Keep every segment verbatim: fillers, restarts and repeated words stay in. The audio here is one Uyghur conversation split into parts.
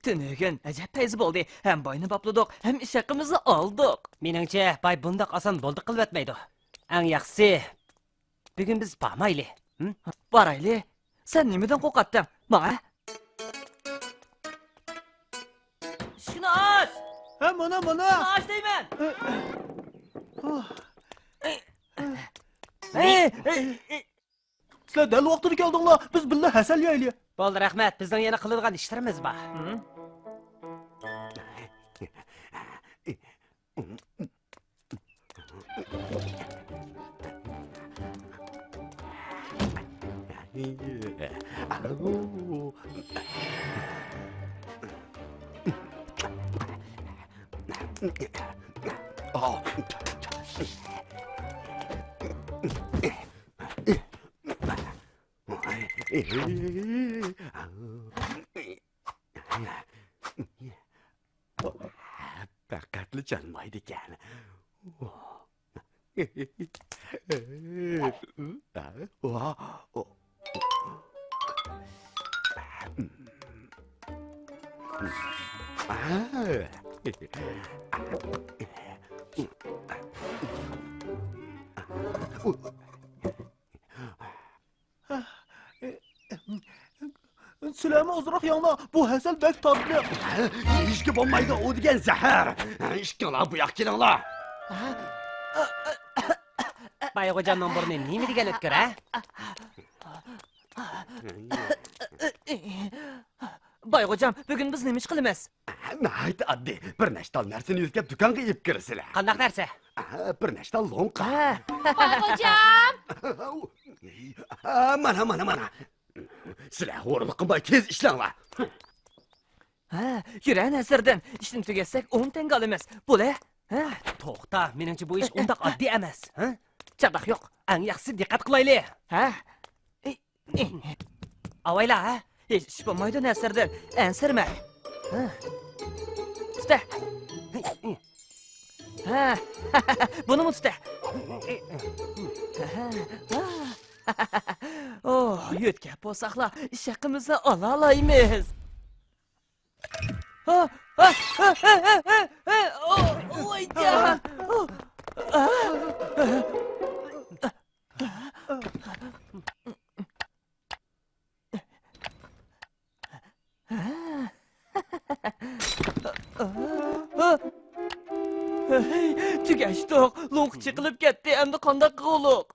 تۈنۈگۈن ئەجەب پەيزى بولدى. ھەم باينى باپلىدۇق، ھەم ئىش ھەققىمىزنى ئالدۇق. مېنىڭچە، باي بۇنداق ئاسان بولدى قىلىۋەتمەيدۇ. ئەڭ ياخشىسى، بۈگۈن بىز بارمايلى. ھىم؟ بارايلى. سەن نېمىدىن قورقاتتىڭ؟ ماڭە. ئىشىكنى ئاچ! ھە، مانا، مانا. ئىشىكنى ئاچ دەيمەن! ھە، ھە، ھە. سىلەر دەل ۋاقتىدا كەلدىڭلار. بىز بىللە ھەسەل يەيلى. بولدى، رەھمەت. بىزنىڭ يەنە قىلىدىغان ئىشلىرىمىز بار. ھىم؟ پەقەتلا چانمايدىكەن. سىلەرمۇ ئازراق يەڭلار، بۇ ھەسەل بەك تاتلىق. يېيىشكە بولمايدۇ، ئۇ دېگەن زەھەر. ئىككىڭلار بۇ ياققا كېلىڭلار. باي غوجامنىڭ بۇرنى نېمە دېگەن ئۆتكۈر، ھە؟ باي غوجام، بۈگۈن بىز نېمە ئىش قىلىمىز؟ ناھايىتى ئاددىي. بىر نەچچە تال نەرسىنى يۆتكەپ دۇكانغا ئېلىپ كىرىسىلەر. قانداق نەرسە؟ بىر نەچچە تال لوڭقا. ھە. باي غوجام! مانا، مانا، مانا. سىلەر ھۇرۇنلۇق قىلماي تېز ئىشلەڭلار. ھە، يۈرە نەسىردىن. ئىشنى تۈگەتسەك ئون تەڭگە ئالىمىز. بولە؟ ھە؟ توختا، مېنىڭچە بۇ ئىش ئۇنداق ئاددىي ئەمەس. ھە؟ چاتاق يوق. ئەڭ ياخشىسى دىققەت قىلايلى. ھە؟ ئاۋايلا، ھە؟ ھېچ ئىش بولمايدۇ نەسىردىن. ئەنسىرىمە. ھە. تۇتە. ھە. بۇنىمۇ تۇتە. ھە. ئوھ، يۆتكەپ بولساقلا، ئىش ھەققىمىزنى ئالالايمىز. ھا، ھا، ھا، ھا، ھا، ھا، ھا، ئو، ۋاي جان. ھەي، تۈگەشتۇق. لوڭقا چېقىلىپ كەتتى. ئەمدى قانداق قىلغۇلۇق؟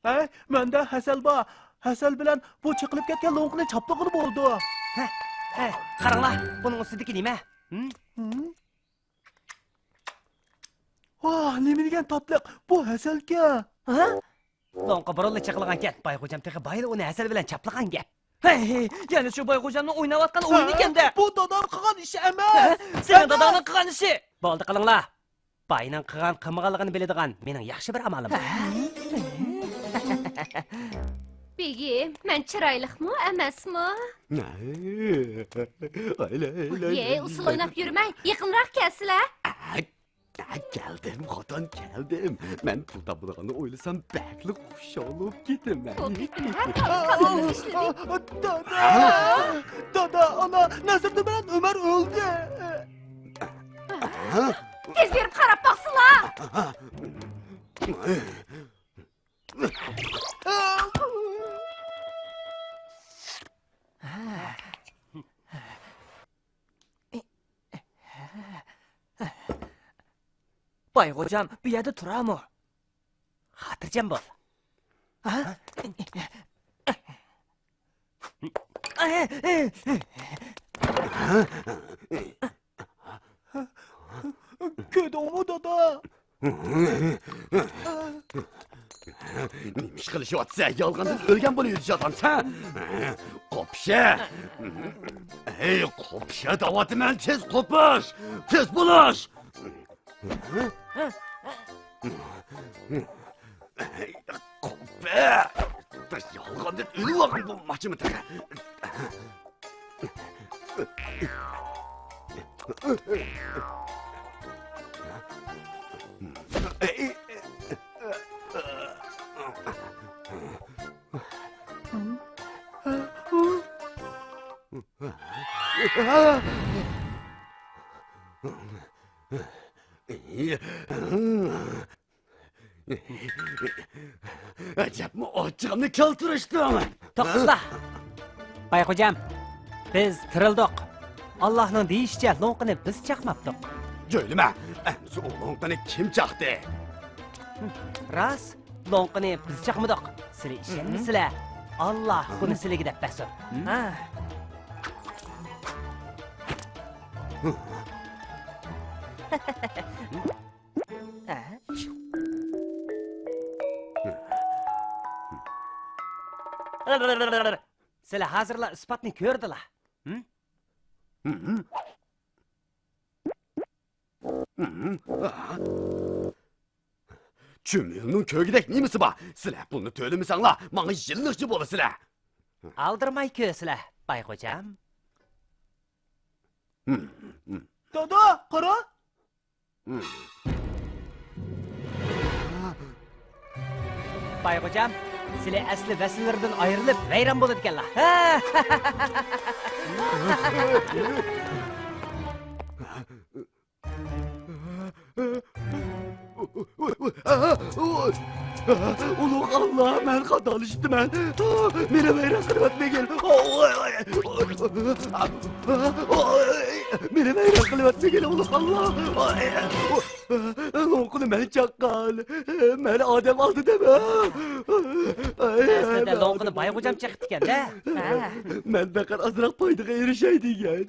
ھەي، مەندە ھەسەل بار. ھەسەل بىلەن بۇ چېقىلىپ كەتكەن لوڭقىنى چاپلىغىلى بولىدۇ. ھە، ھە، قاراڭلار، بۇنىڭ ئۈستىدىكى نېمە؟ ھىم؟ ھىم؟ ۋاھ، نېمە دېگەن تاتلىق! بۇ ھەسەلكەن! ھە؟ لوڭقا بۇرۇنلا چېقىلغانكەن، باي غوجام تېخى بايىلا ئۇنى ھەسەل بىلەن چاپلىغان گەپ. ھەي، يەنە شۇ باي غوجامنىڭ ئويناۋاتقان ئويۇنى ئىكەن-دە! بۇ دادام قىلغان ئىش ئەمەس! ھە؟ سېنىڭ داداڭنىڭ قىلغان ئىشى! بولدى، قىلىڭلار! باينىڭ قىلغان قىلمىغانلىقىنى بىلىدىغان مېنىڭ ياخشى بىر ئامالىم بار. بېگىم، مەن چىرايلىقمۇ، ئەمەسمۇ؟ ھەي، ئۇسسۇل ئويناپ يۈرمەي، يېقىنراق كەلسىلە. ھە، كەلدىم، خوتۇن، كەلدىم. مەن پۇل تاپىدىغاننى ئويلىسام، بەكلا خۇشال بولۇپ كېتىمەن. بۇ قېتىم ھەر قايسى كاللىمىز ئىشلىدى. دادا! دادا، ئانا، نەسىردىن بىلەن ئۆمەر ئۆلدى. تېز بېرىپ قاراپ باقسىلا! باي غوجام بۇ يەردە تۇرامۇ؟ خاتىرجەم بول. ھە؟ كۆردۈڭمۇ، دادا؟ نېمە ئىش قىلىشىۋاتىسەن؟ يالغاندىن ئۆلگەن بولۇۋېتىشىۋاتامسەن؟ قوپۇشە! ھەي، قوپۇشە دەۋاتىمەن، تېز قوپۇش! تېز بولۇش! قوپە! يالغاندىن ئۆلۈۋالغان بولماقچىمۇ تېخى؟ ئەجەبمۇ ئاچچىقىمنى كەلتۈرۈشتۈڭ! توختىسىلا! بايخوجام، بىز تىرىلدۇق. ئاللاھنىڭ دېيىشىچە، لوڭقىنى بىز چاقماپتۇق. جۆيلىمە! ئەمسە ئۇ لوڭقىنى كىم چاقتى؟ راست، لوڭقىنى بىز چاقمىدۇق. سىلى ئىشەنمىسىلە، ئاللاھ بۇنى سىلىگە دەپ بەرسۇن. ھە. سىلە ھازىرلا ئىسپاتنى كۆردىلا. ھە؟ چۈمۈلىنىڭ كۆرگۈدەك نېمىسى بار؟ سىلە پۇلنى تۆلىمىسەڭلار، ماڭا يىللىقچى بولىسىلە. ئالدىرىماي كۆرسىلە، بايخوجام. دادا، قارا! بايخوجام، سىلى ئەسلى ۋەسىللىرىدىن ئايرىلىپ ۋەيران بولىدىكەنلا. ئۇلۇغ ئاللا، مەن خاتالىشىپتىمەن. مېنى ۋەيران قىلىۋەتمىگىن. مېنى ۋەيران قىلىۋەتمىگىن، ئۇلۇغ ئاللا. لوڭقىنى مەن چاققان. مەن ئادەم ئالدىدىم. ئەسلىدە لوڭقىنى بايخوجام چېقىپتىكەن-دە. مەن پەقەت ئازراق پايدىغا ئېرىشەي دېگەن.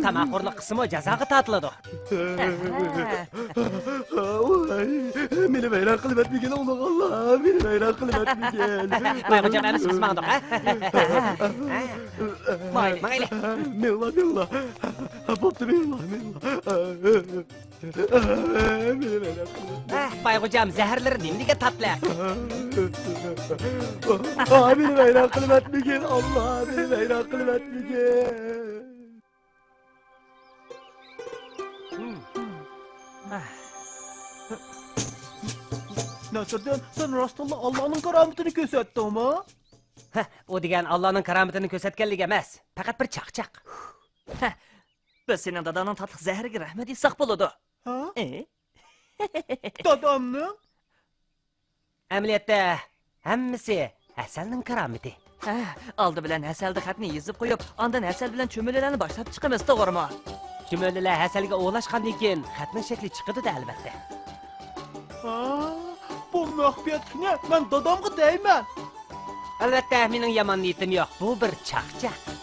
تاماخورلۇق قىلسىمۇ جازاغا تارتىلىدۇ. ۋاي، مېنى ۋەيران قىلىۋەتمىگىن، ئۇلۇغ ئاللا، مېنى ۋەيران قىلىۋەتمىگىن. بايخوجام ئەمىسە بىز ماڭدۇق، ھە؟ ماڭايلى، ماڭايلى. مېڭلا، مېڭلا. بوپتۇ، مېڭلا، مېڭلا. مېنى ۋەيران قىلىۋەتمىگىن. ھە، بايخوجام، زەھەرلىرى نېمىدېگەن تاتلىق. مېنى ۋەيران قىلىۋەتمىگىن، ئاللا، مېنى ۋەيران قىلىۋەتمىگىن. نەسىردىن، سەن راستتىنلا ئاللانىڭ كارامىتىنى كۆرسەتتىڭمۇ؟ ھە، ئۇ دېگەن ئاللانىڭ كارامىتىنى كۆرسەتكەنلىك ئەمەس، پەقەت بىر چاقچاق. ھە، بىز سېنىڭ داداڭنىڭ تاتلىق زەھىرىگە رەھمەت ئېيتساق بولىدۇ. ھە؟ ئى؟ دادامنىڭ؟ ئەمەلىيەتتە، ھەممىسى ھەسەلنىڭ كارامىتى. ھە، ئالدى بىلەن ھەسەلدە خەتنى يېزىپ قويۇپ، ئاندىن ھەسەل بىلەن چۈمۈلىلەرنى باشلاپ چىقىمىز، توغرىمۇ؟ چۈمۈلىلەر ھەسەلگە ئۇلاشقاندىن كېيىن، خەتنىڭ شەكلى چىقىدۇ-دە، ئەلۋەتتە. ھا، بۇ مەخپىيەتلىكنى مەن دادامغا دەيمەن. ئەلۋەتتە، مېنىڭ يامان نىيىتىم يوق. بۇ بىر چاقچاق.